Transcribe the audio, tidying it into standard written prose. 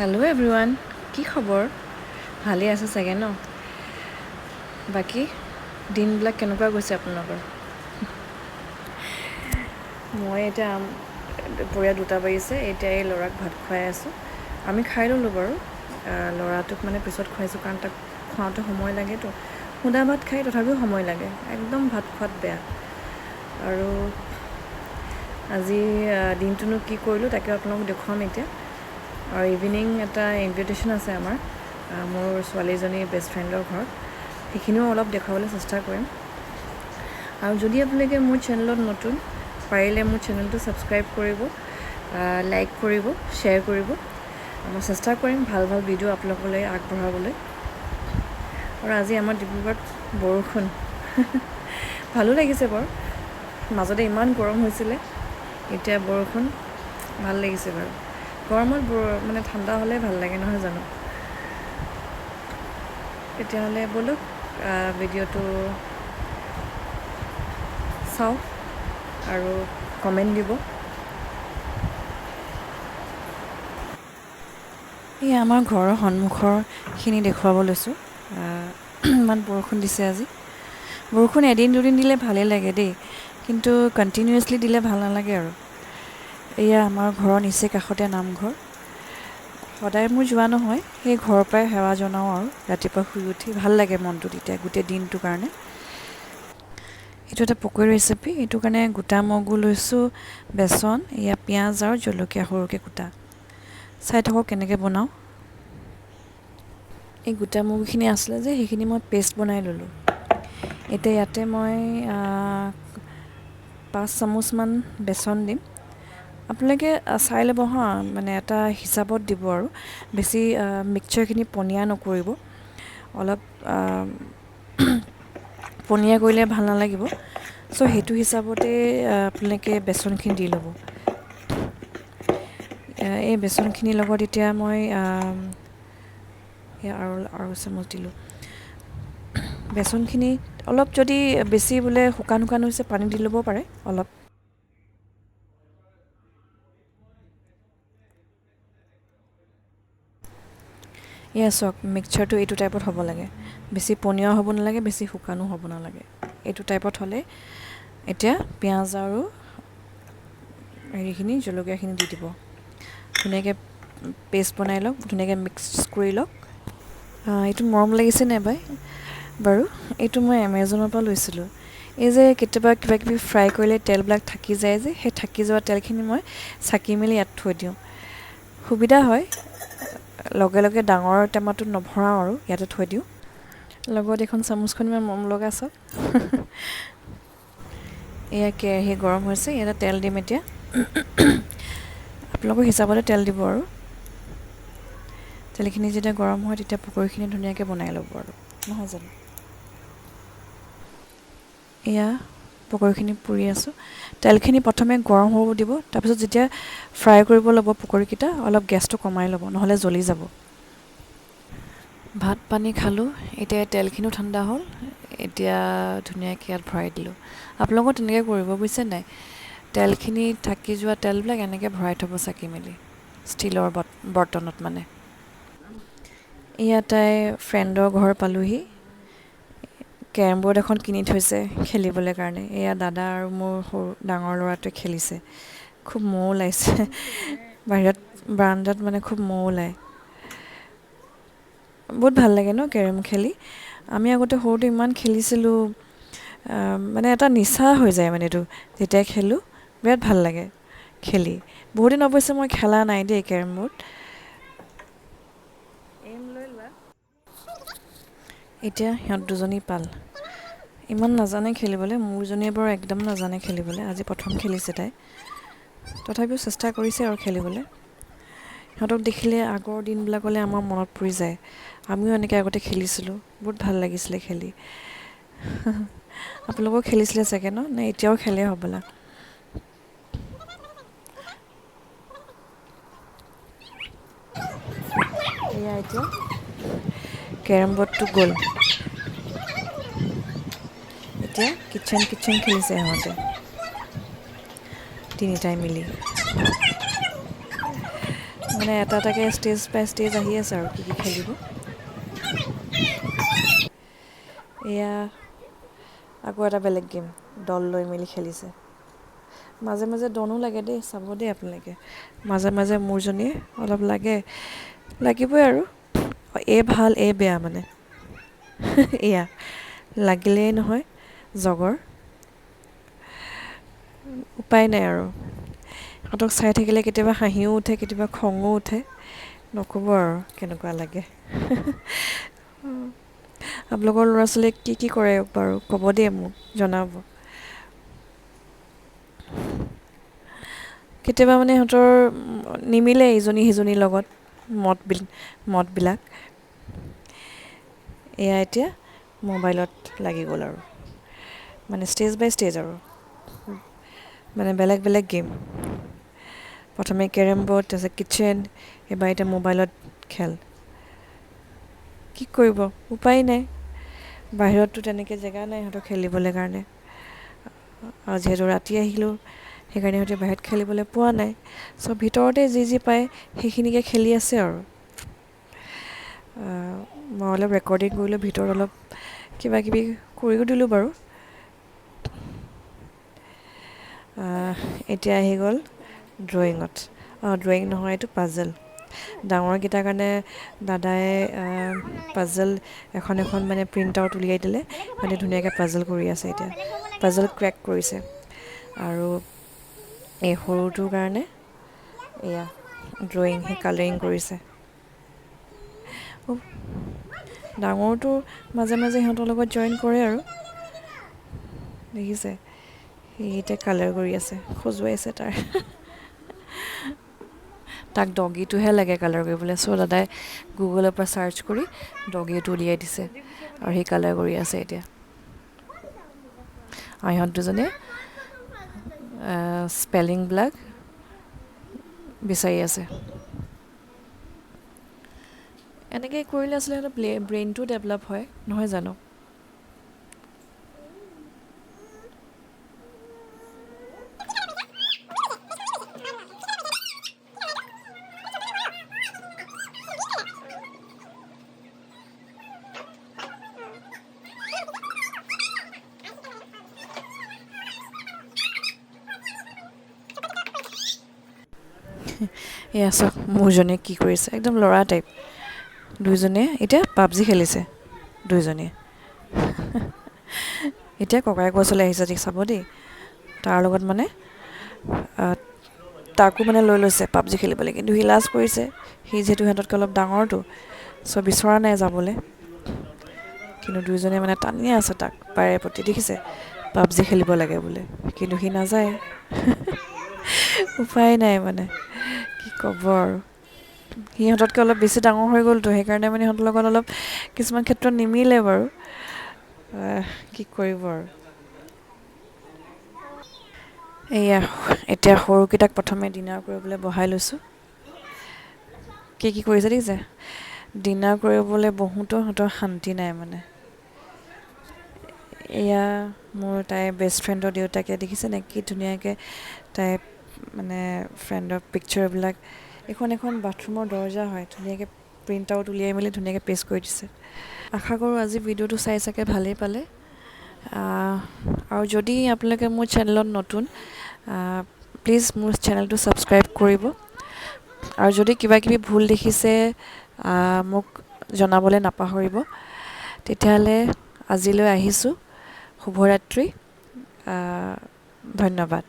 Hello' everyone, কি খবৰ? ভালেই আছে চাগে ন? বাকী দিনবিলাক কেনেকুৱা গৈছে আপোনালোকৰ? মই এতিয়া দুপৰীয়া 2টা বাজিছে। এতিয়া এই ল'ৰাক ভাত খুৱাই আছোঁ। আমি খাই ল'লোঁ বাৰু, ল'ৰাটোক মানে পিছত খুৱাইছোঁ, কাৰণ তাক খুৱাওঁতে সময় লাগেতো। সুদা ভাত খাই তথাপিও সময় লাগে, একদম ভাত খোৱাত বেয়া। আৰু আজি দিনটোনো কি কৰিলোঁ তাকে আপোনালোকক দেখুৱাম এতিয়া। আৰু ইভিনিং এটা ইনভিটেশ্যন আছে আমাৰ, মোৰ ছোৱালীজনীৰ বেষ্ট ফ্ৰেণ্ডৰ ঘৰত, সেইখিনিও অলপ দেখুৱাবলৈ চেষ্টা কৰিম। আৰু যদি আপোনালোকে মোৰ চেনেলত নতুন, পাৰিলে মোৰ চেনেলটো ছাবস্ক্ৰাইব কৰিব, লাইক কৰিব, শ্বেয়াৰ কৰিব। মই চেষ্টা কৰিম ভাল ভাল ভিডিঅ' আপোনালোকলৈ আগবঢ়াবলৈ। আৰু আজি আমাৰ ডিব্ৰুগড়ত বৰষুণ, ভালো লাগিছে বাৰু। মাজতে ইমান গৰম হৈছিলে, এতিয়া বৰষুণ, ভাল লাগিছে বাৰু। গৰমত মানে ঠাণ্ডা হ'লে ভাল লাগে নহয় জানো? তেতিয়াহ'লে ব'লক ভিডিঅ'টো চাওক আৰু কমেণ্ট দিব। এই আমাৰ ঘৰৰ সন্মুখৰখিনি দেখুৱাব লৈছোঁ। ইমান বৰষুণ দিছে আজি। বৰষুণ এদিন দুদিন দিলে ভালেই লাগে দেই, কিন্তু কণ্টিনিউৱাছলি দিলে ভাল নালাগে আৰু। এয়া আমাৰ ঘৰৰ নিচেই কাষতে নামঘৰ। সদায় মোৰ যোৱা নহয়, সেই ঘৰৰ পৰাই সেৱা জনাওঁ আৰু ৰাতিপুৱা শুই উঠি ভাল লাগে মনটো তেতিয়া গোটেই দিনটোৰ কাৰণে। এইটো এটা পকৰী ৰেচিপি। এইটো কাৰণে গোটা মগু লৈছোঁ, বেচন, এয়া পিঁয়াজ আৰু জলকীয়া সৰুকৈ কুটা। চাই থাকক কেনেকৈ বনাওঁ। এই গোটা মগুখিনি আছিলে যে, সেইখিনি মই পেষ্ট বনাই ল'লোঁ। এতিয়া ইয়াতে মই 5 চামুচমান বেচন দিম। আপোনালোকে চাই ল'ব হা, মানে এটা হিচাপত দিব আৰু, বেছি মিক্সচাৰখিনি পনীয়া নকৰিব। অলপ পনীয়া কৰিলে ভাল নালাগিব। চ' সেইটো হিচাপতে আপোনালোকে বেচনখিনি দি ল'ব। এই বেচনখিনিৰ লগত এতিয়া মই আৰু চামুচ দিলোঁ। বেচনখিনি অলপ যদি বেছি বোলে শুকান শুকান হৈছে, পানী দি ল'ব পাৰে অলপ। এয়া চাওক, মিক্সচাৰটো এইটো টাইপত হ'ব লাগে, বেছি পনীয়াও হ'ব নালাগে, বেছি শুকানো হ'ব নালাগে। এইটো টাইপত হ'লে এতিয়া পিঁয়াজ আৰু হেৰিখিনি জলকীয়াখিনি দি দিব। ধুনীয়াকৈ পেষ্ট বনাই লওক, ধুনীয়াকৈ মিক্স কৰি লওক। এইটো মৰম লাগিছে নে বাই? বাৰু এইটো মই এমেজনৰ পৰা লৈছিলোঁ। এই যে কেতিয়াবা কিবা কিবি ফ্ৰাই কৰিলে তেলবিলাক থাকি যায় যে, সেই থাকি যোৱা তেলখিনি মই চাকি মেলি ইয়াত থৈ দিওঁ, সুবিধা হয়। লগে লগে ডাঙৰ টেমাটোত নভৰাওঁ আৰু ইয়াতে থৈ দিওঁ। লগত এইখন চামুচখন ইমান মৰম লগা চাওক। এয়া কেৰাহী গৰম হৈছে, ইয়াতে তেল দিম এতিয়া। আপোনালোকৰ হিচাপতে তেল দিব আৰু। তেলখিনি যেতিয়া গৰম হয় তেতিয়া পকৰীখিনি ধুনীয়াকৈ বনাই ল'ব আৰু, নহয় জানো? এয়া পকৰীখিনি পুৰি আছোঁ। তেলখিনি প্ৰথমে গৰম হ'ব দিব, তাৰপিছত যেতিয়া ফ্ৰাই কৰিব ল'ব পকৰীকেইটা, অলপ গেছটো কমাই ল'ব, নহ'লে জ্বলি যাব। ভাত পানী খালোঁ, এতিয়া তেলখিনিও ঠাণ্ডা হ'ল, এতিয়া ধুনীয়াকৈ ইয়াত ভৰাই দিলোঁ। আপোনালোকেও তেনেকৈ কৰিব বুজিছে নাই? তেলখিনি থাকি যোৱা তেলবিলাক এনেকৈ ভৰাই থ'ব চাকি মেলি, ষ্টীলৰ বৰ্তনত মানে। এয়া তাই ফ্ৰেণ্ডৰ ঘৰ পালোহি। কেৰম বৰ্ড এখন কিনি থৈছে খেলিবলৈ কাৰণে। এয়া দাদা আৰু মোৰ সৰু ডাঙৰ ল'ৰাটোৱে খেলিছে। খুব মহ ওলাইছে বাহিৰত, বাৰাণ্ডাত মানে খুব মহ ওলায়। বহুত ভাল লাগে ন কেৰম খেলি? আমি আগতে সৰুতে ইমান খেলিছিলোঁ, মানে এটা নিচা হৈ যায় মানে এইটো। যেতিয়া খেলোঁ বিৰাট ভাল লাগে খেলি। বহুত দিন অৱশ্যে মই খেলা নাই দেই কেৰম বৰ্ড। এতিয়া সিহঁত দুজনী পাল, ইমান নাজানে খেলিবলৈ। মোৰজনীয়ে বাৰু একদম নাজানে খেলিবলৈ, আজি প্ৰথম খেলিছে তাই, তথাপিও চেষ্টা কৰিছে আৰু খেলিবলৈ। সিহঁতক দেখিলে আগৰ দিনবিলাকলৈ আমাৰ মনত পৰি যায়। আমিও এনেকৈ আগতে খেলিছিলোঁ, বহুত ভাল লাগিছিলে খেলি। আপোনালোকেও খেলিছিলে চাগে ন? নে এতিয়াও খেলে হ'বলা? এয়া এতিয়া কেৰম বৰ্ডটো গ'ল। এতিয়া কিটচেন কিটচেন খেলিছে সিহঁতে তিনিটাই মিলি। মানে এটা এটাকৈ ষ্টেজ বাই ষ্টেজ আহি আছে আৰু কি কি খেলিব। এয়া আকৌ এটা বেলেগ গেম, দল লৈ মেলি খেলিছে। মাজে মাজে দনো লাগে দেই, চাব দেই আপোনালোকে। মাজে মাজে মোৰজনীয়ে অলপ লাগে, লাগিবই আৰু, এই ভাল এই বেয়া মানে। এয়া লাগিলেই নহয় জগৰ, উপায় নাই আৰু। সিহঁতক চাই থাকিলে কেতিয়াবা হাঁহিও উঠে, কেতিয়াবা খঙো উঠে, নক'ব আৰু কেনেকুৱা লাগে। আপোনালোকৰ ল'ৰা ছোৱালীয়ে কি কি কৰে বাৰু ক'ব দেই, মোক জনাব। কেতিয়াবা মানে সিহঁতৰ নিমিলে ইজনী সিজনীৰ লগত মতবিলাক। এয়া এতিয়া মোবাইলত লাগি গ'ল আৰু, মানে ষ্টেজ বাই ষ্টেজ আৰু, মানে বেলেগ বেলেগ গেম। প্ৰথমে কেৰম বৰ্ড, তাৰপিছত কিটচেন, এইবাৰ এতিয়া মোবাইলত খেল। কি কৰিব, উপায় নাই। বাহিৰততো তেনেকৈ জেগা নাই সিহঁতক খেলিবলৈ কাৰণে, আৰু যিহেতু ৰাতি আহিলোঁ সেইকাৰণে সিহঁতে বাহিৰত খেলিবলৈ পোৱা নাই। চ' ভিতৰতে যি যি পায় সেইখিনিকে খেলি আছে আৰু। মই অলপ ৰেকৰ্ডিং কৰিলোঁ, ভিতৰত অলপ কিবা কিবি কৰিও দিলোঁ বাৰু। এতিয়া আহি গ'ল ড্ৰয়িঙত। ড্ৰয়িং নহয়, এইটো পাজল। ডাঙৰকেইটাৰ কাৰণে দাদাই পাজল এখন এখন মানে প্ৰিণ্ট আউট উলিয়াই দিলে, সিহঁতে ধুনীয়াকৈ পাজল কৰি আছে এতিয়া, পাজল ক্ৰেক কৰিছে। আৰু এই সৰুটোৰ কাৰণে এয়া ড্ৰয়িং, সেই কালাৰিং কৰিছে। ডাঙৰটো মাজে মাজে সিহঁতৰ লগত জইন কৰে আৰু, দেখিছে সি এতিয়া কালাৰ কৰি আছে, খজুৱাইছে তাৰ। তাক ডগীটোহে লাগে কালাৰ কৰিবলৈ। চ' দাদাই গুগলৰ পৰা চাৰ্চ কৰি ডগীটো উলিয়াই দিছে আৰু সি কালাৰ কৰি আছে এতিয়া। আৰু ইহঁত দুজনে স্পেলিংবিলাক বিচাৰি আছে। এনেকৈ কৰিলে আচলতে সিহঁতৰ ব্ৰেইনটো ডেভেলপ হয়, নহয় জানো? এয়া চাওক মোৰজনীয়ে কি কৰিছে, একদম ল'ৰা টাইপ। দুইজনীয়ে এতিয়া পাবজি খেলিছে দুইজনীয়ে। এতিয়া ককায়েকৰ ওচৰলৈ আহিছে, দেই চাব দেই। তাৰ লগত মানে তাকো মানে লৈ লৈছে পাবজি খেলিবলৈ, কিন্তু সি লাজ কৰিছে। সি যিহেতু সিহঁততকৈ অলপ ডাঙৰটো, চ' বিচৰা নাই যাবলৈ। কিন্তু দুইজনীয়ে মানে টানিয়ে আছে তাক বাৰে প্ৰতি, দেখিছে পাবজি খেলিব লাগে বোলে, কিন্তু সি নাযায়। উপায় নাই মানে, কি ক'ব আৰু। সিহঁততকৈ অলপ বেছি ডাঙৰ হৈ গ'লতো, সেইকাৰণে মানে সিহঁতৰ লগত অলপ কিছুমান ক্ষেত্ৰত নিমিলে বাৰু। কি কৰিব আৰু। এয়া এতিয়া সৰুকেইটাক প্ৰথমে ডিনাৰ কৰিবলৈ বহাই লৈছোঁ। কি কি কৰিছে দেখিছে, ডিনাৰ কৰিবলৈ বহোঁতেও সিহঁতৰ শান্তি নাই মানে। এয়া মোৰ তাইৰ বেষ্ট ফ্ৰেণ্ডৰ দেউতাকে, দেখিছে নে কি ধুনীয়াকৈ তাই মানে ফ্ৰেণ্ডৰ পিকচাৰবিলাক, এইখন এখন বাথৰুমৰ দৰ্জা হয়, ধুনীয়াকৈ প্ৰিণ্ট আউট উলিয়াই মেলি ধুনীয়াকৈ পেষ্ট কৰি দিছে। আশা কৰোঁ আজি ভিডিঅ'টো চাই চাগে ভালেই পালে। আৰু যদি আপোনালোকে মোৰ চেনেলত নতুন, প্লিজ মোৰ চেনেলটো ছাবস্ক্ৰাইব কৰিব। আৰু যদি কিবা কিবি ভুল দেখিছে মোক জনাবলৈ নাপাহৰিব। তেতিয়াহ'লে আজিলৈ আহিছোঁ, শুভৰাত্ৰি, ধন্যবাদ।